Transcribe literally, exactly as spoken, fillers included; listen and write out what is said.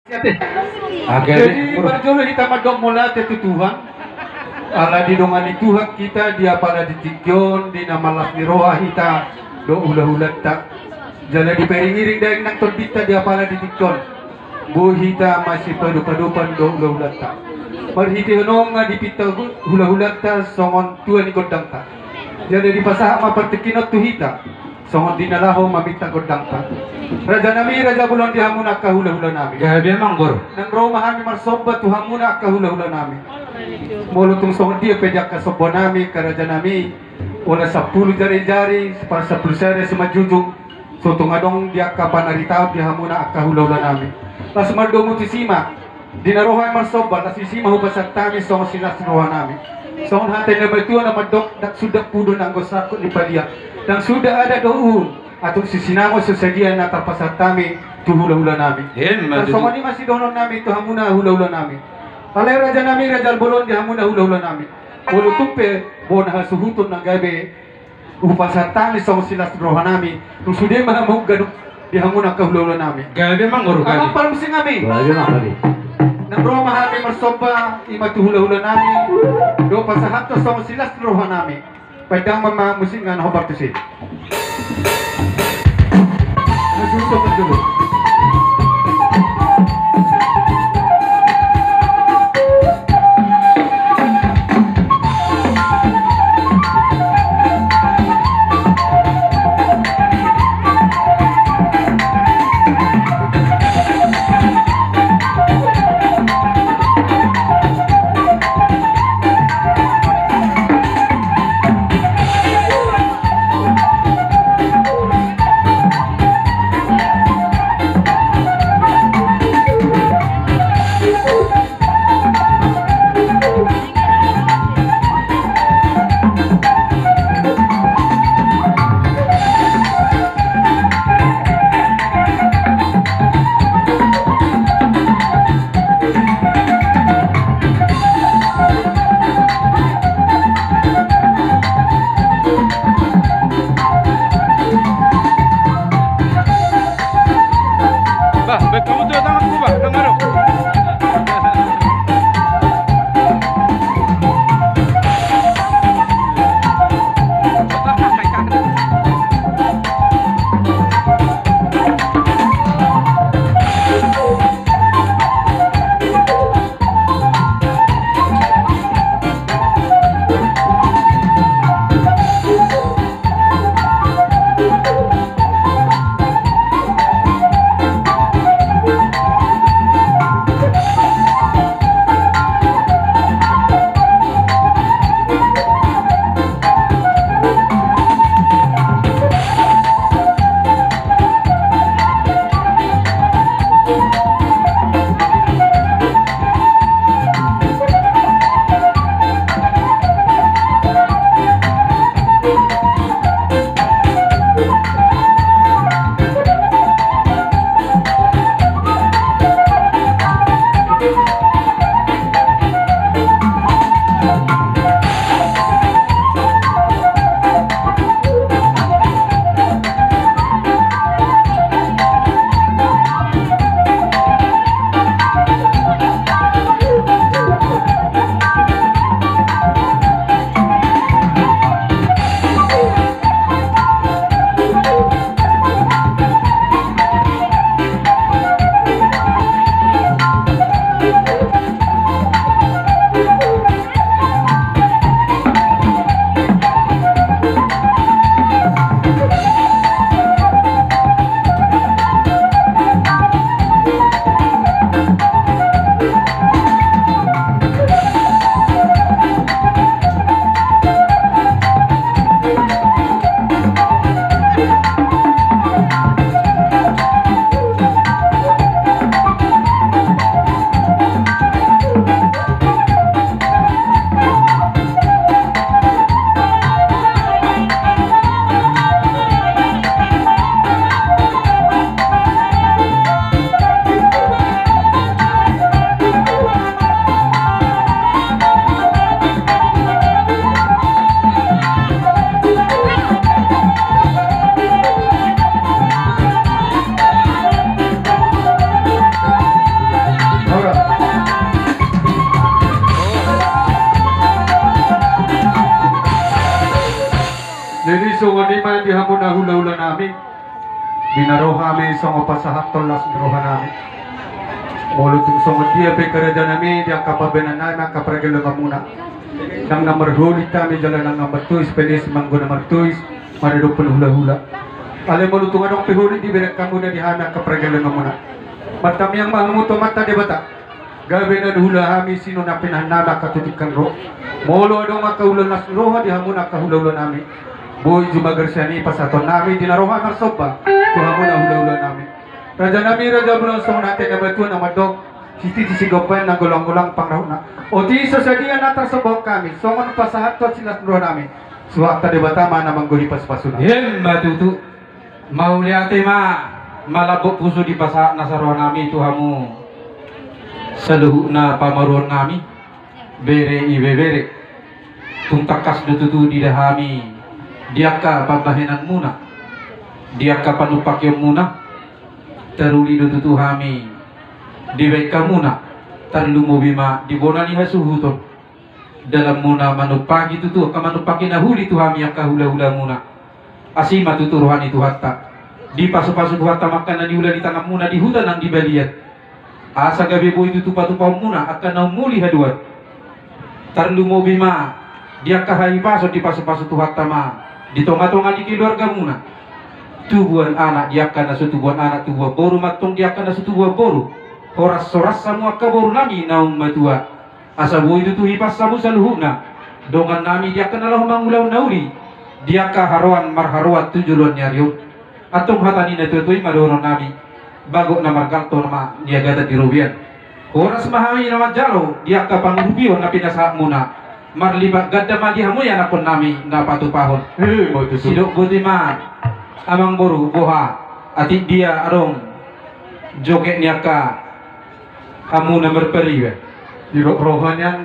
Jadi, parjolo hita mandok mauliate tu Tuhan. Ala didongani Tuhan hita di apala di tingki on, di na marlas ni roha hita dohot hulahulanta. Jala diparingiring daging nang tondinta di apala di tingki on. Boi hita masipadopadopan dohot hulahulanta. Marhitehon on nga dipinta hulahulanta songon tua ni gondangta. Jala dipasahat ma partingkian on tu hita songon di na laho maminta gondangta. Rajanami, raja bolon di hamuna angka hulahulanami. Gabe ma, Amangboru. Nang ro ma hami marsomba tu hamuna angka hulahulanami. Molo tung songon dia pe di angka sombanami, angka rajanami, olat sampulu jarijari, sampulu sada simanjujung, so tung adong di angka panaritaon di hamuna angka hulahulanami. Laos mandomu tusi ma, di na ro hami marsomba, laos disi ma hupasahat hami songon silas ni rohanami. Songon hata ni natuatua na mandok, ndang suda pudu nanggo sangkut ni padian, ndang suda adat dohot uhum, atik sisinamot so sadia na tarpasahat hami tu hulahulanami. Emma tutu. Tarsongon i ma sidohononnami tu hamuna hulahulanami. Alai rajanami, raja bolon di hamuna hulahulanami, molo tung pe bona hasuhuton na gabe hupasahat hami songon silas ni rohanami, nunga sude ma hamu ganup di hamuna angka hulahulanami. Gabe ma, Amangboru, gabe. Amang parmusik nami. Gabe ma, gabe. Nang ro ma hami marsomba, i ma tu hulahulanami, dohot pasahathon songon silas ni rohanami. Bahen damang ma musik na hombar tusi. Bah, baik kamu tuh datang aku, bah, dengar dong. Di na ro hami songon pasahathon las ni roha nami. Molo tung songon dia pe raja nami di angka pambahenan nami angka pargellengan muna, nang na marholit hami jala nang na martois pe, les ma anggo na martois maradophon hulahula. Alai molo tung adong pe holit dibereng hamuna di hami angka pargellengan muna, martamiang ma hamu tu Amanta Debata. Gabe na nihula hami sian na pinahan nami angka tu tingki on ro. Molo adong angka ulaon las ni roha di hamuna angka hulahula nami, boi jumagarsani pasahaton nami di na ro hami marsomba tu hamuna hulahula nami. Raja nami, raja muna, songon hata ni natuatua na mandok: Sititi sigompa, na golang-golang pangarahutna. Otik so sadia na tarsombahon hami songon pasahathon silas ni roha nami. Tuhanta Debata ma na manggohi pasupasuna. Emma tutu. Mauliate ma, malambok pusu dipasahat nasa roha nami tu hamu saluhutna pamoruon nami, bere ibebere. Tung tangkas do tutu diida hami di angka pambahenan muna, di angka panumpakion muna. Taruli do tutu hami dibahen hamuna, tarlumobi ma di bona ni hasuhuton. Dalan muna manumpaki tutu angka manumpaki na uli tu hami angka hulahula muna. Asi ma tutu roha ni Tuhanta. Dipasupasu Tuhanta ma angka na niula ni tangan muna di huta nang di balian, asa gabe boi tutu patupahon muna angka na umuli haduan. Tarlumobi ma di angka hahipason, dipasupasu Tuhanta ma di tongatonga ni keluarga muna. Tubuan anak di angka na so tubuan anak, tubuan boru ma antong di angka na so tubuan boru. Horas-horas hamu angka boru nami naung matua, asa boi tutu hipas hamu saluhutna dongan nami di angka na laho mangulahon na uli, di angka haroan marharoan tu joloan ni ari on. Antong hata ni natuatua i ma dohonon nami: Bagot na margalto ma niagatan di robean. Horas ma hami na manjalo di angka pangurupion na pinasahat muna. Marlipat ganda ma di hamu ianakhon nami na patupahon. Emma tutu. Sidok boti ma, amangboru, boha, atik dia adong joget ni angka hamu na marpariba. Didok roha nian